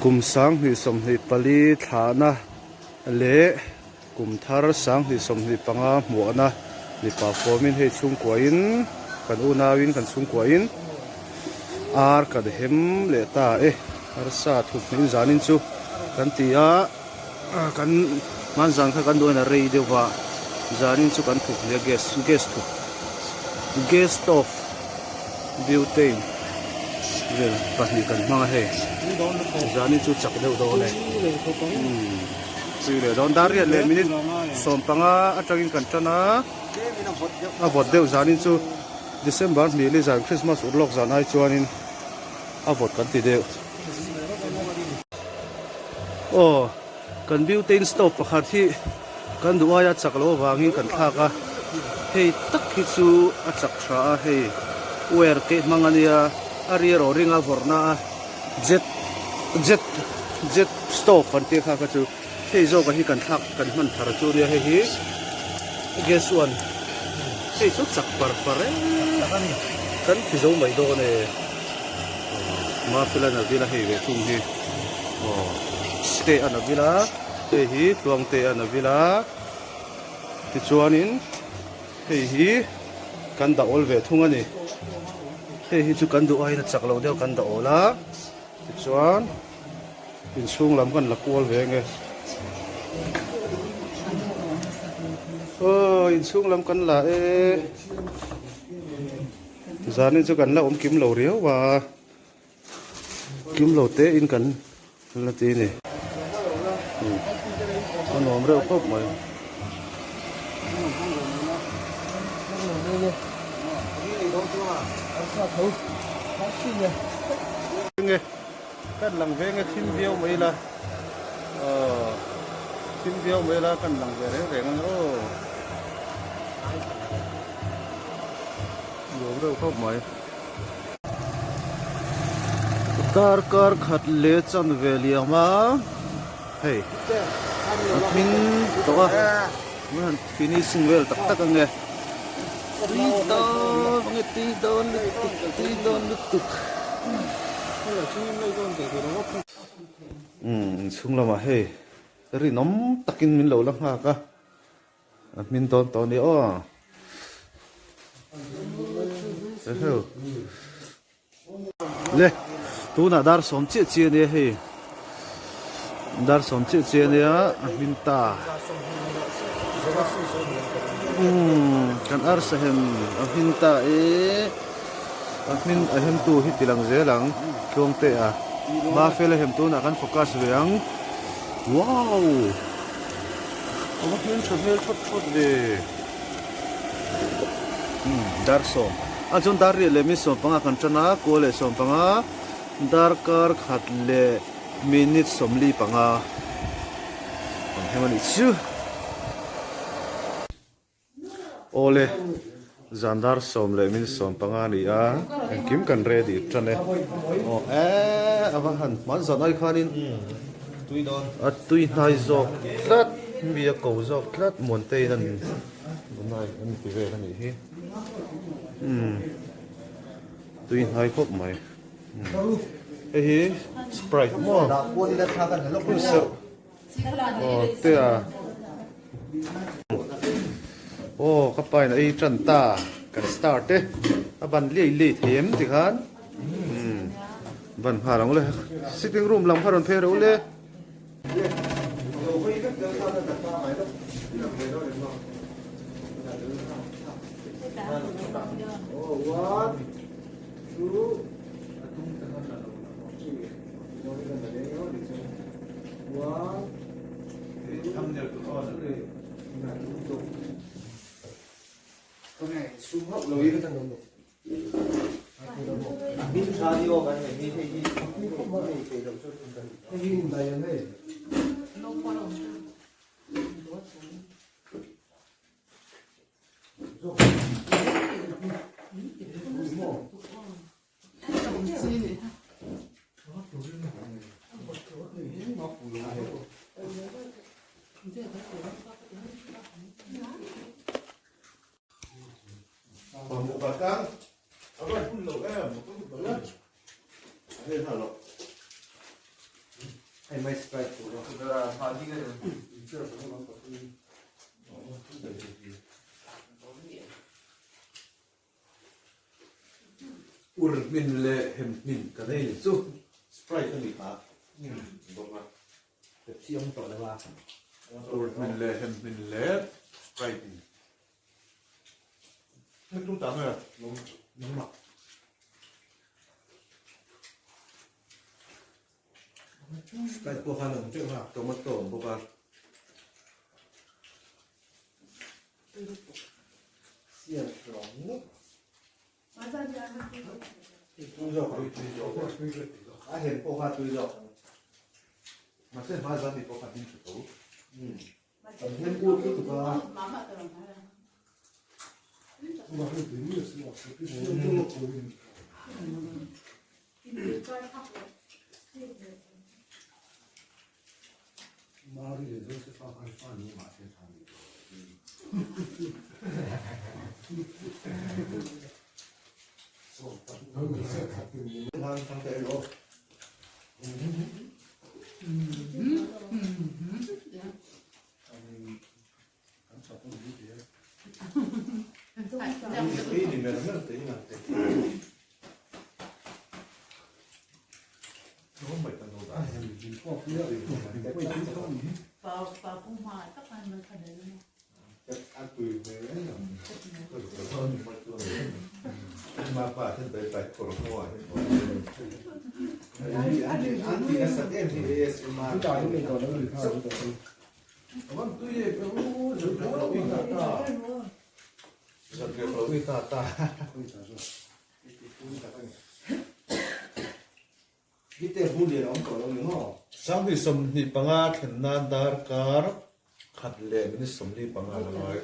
Kum 2024 thlahna leh kum thar 2025 hmuahna mipa fawmin hei chhungkuain kan unauin kan chhungkuain ar kan hem leh ta e arsa thup hnih zanin chu kan ti a kan hmanzan kha kan duhin a rei deuh va zanin chu kan thup hle a gas gas thup gas stove butane vel pahnih kan hmang a hei zanin chu chak deuh dawn e tui leh dawn dar riat leh minute sawmpanga atangin kan tan a a vawt deuh zanin chu December hnih leh zan Christmas urlawk zan ai chuanin a vawt kan ti deuh. Aw kan butane stove pakhat hi kan duh aia chak loh avangin kan thlak a hei tak hi chu a chak tha a hei wire keih hmang a nia a ri erawh ring a vawrhna a jet jet jet stove kan tih kha kha chu hei zawk ah hi kan thlak kan hman thar chu nia hei hi gas one hei chu chak par par em kan ti zo mai dawn e. Mafela Navila hei ve thung hi aw te a Navila hei hi tluang te a Navila tichuanin hei hi kan dah awl ve thung a ni hei hi chu kan duh aiin a chak lo deuh kan dah awl a tichuan inchhung lam kan la kual ve nge aw inchhung lam kan la e. Zanin chu kan la awm kim lo riau a, kim lo te in kan la ti a ni. A nuam reuh khawp mai. Kan lang veng e thim viau mai la aw thim viau mai la kan lang ve reng reng ang aw. Nuam reuh khawp mai. Darkar khat leh chan ve liam a hei a hming tawh a mun han finishing vel tak tak ange tui dawn ange tui dawn lutuk tui dawn lutuk umm inchhung lamah hei rinawm takin min lo la nghak a. A hmin dawn tawh a ni aw. Eheu. Le tunah dar sawm chiah chiah a nia hei. Dar sawm chiah chiah a nia a hmin ta. Umm kan arsa hem a hmin ta e. A hmin a hem tu hi ti lang zel ang tluang te a. Mafela hem tunah kan focus ve ang. Wow! A va hmel tha hmel thawt thawt ve. Umm dar sawm. A chuan dar riat leh minute 15 kan tan a, kua leh 15 darkar khat leh minute 45 kan hem a nih chu. Awle, zan dar 15 a ni a, engkim kan ready tan e. Aw e, a va han hman zan ai khanin a tui hnai zawk tlat, mi a ko zawk tlat, Muanteiin an nai an ti vel a nih hi. Umm, tui hnai khawp mai. Hei hi Sprite maw? Hun serh. Aw te a aw ka pa in a ei tan ta kan star te a ban liai liai thei em ti khan umm ban nghal ang le sitting room lam kha rawn phei reuh le. Ur hmin leh hem hmin ka nei chu Sprite a ni kha bawk a. Pepsi awm tawh lo a. Ur hmin leh hem hmin leh Sprite in. Hei tu ta nge? Nangmah. Sprite pawh khan awm teuh a, tomato awm bawk a. Mahse hma zan ni pawh kha hming tha tho. Sanghnih 25 thlen nan darkar khat leh minute 45 la ngai.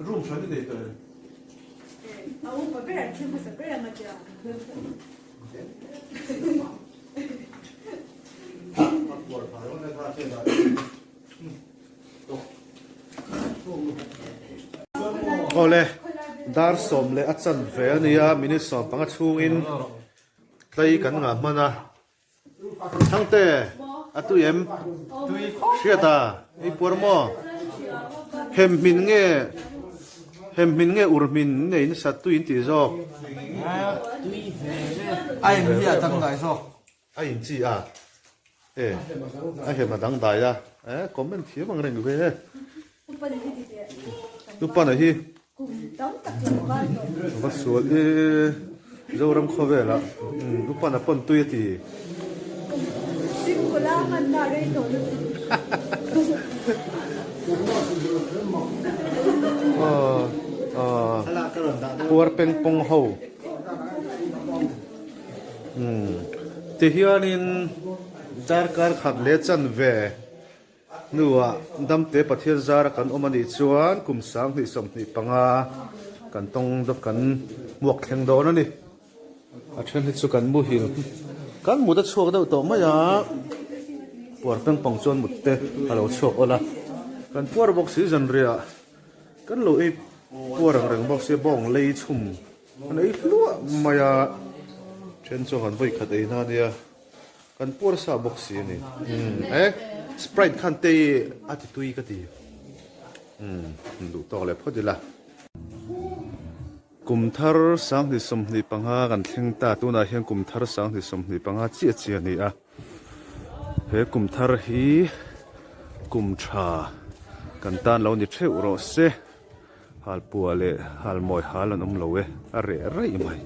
Room hran i nei tawh em? Awle, dar sawm leh a chanve a nia, minute 15 chhungin tlai kan ngah hman a. Thangte, a tui em? Hriat a, ei puar maw? Hem hmin nge, hem hmin nge ur hmin nei nasa tui in tih zawk? A in hi a dangdai zawk. A in chi a, e, a hem a dangdai a, e, comment thiam ang reng ve e. Tupana hi va sual e Zoram khawvela Tupana pawn tui a ti. Puar peng pawng ho. Tihianin darkar khat leh chanve. Hnuah Damte Pathian zara kan awm a nih chuan kum 2025 kan tawng kan hmuak thleng dawn a ni. A then hi chu kan muhil kan mut a chhuak deuh tawh mai a, puar pengpang chuan mut te a lo chhuak awlh a. Kan puar bawk si zanriah kan lo ei puar ang reng bawk sia bawng lei chhum an ei hluah mai a, then chuan kan vawi khat ei na nia. Kan puar sa bawk si a ni. Umm e Sprite khan te hi a ti tui ka ti. Umm duh tawk leh phawt ila. Kum thar 2025 kan thleng ta tunah hian kum thar 2025 chiah chiah a ni a. He kum thar hi kum tha kan tan lo ni theuh rawh se. Halpuah leh halmawi hal an awm lo e a reh raih mai.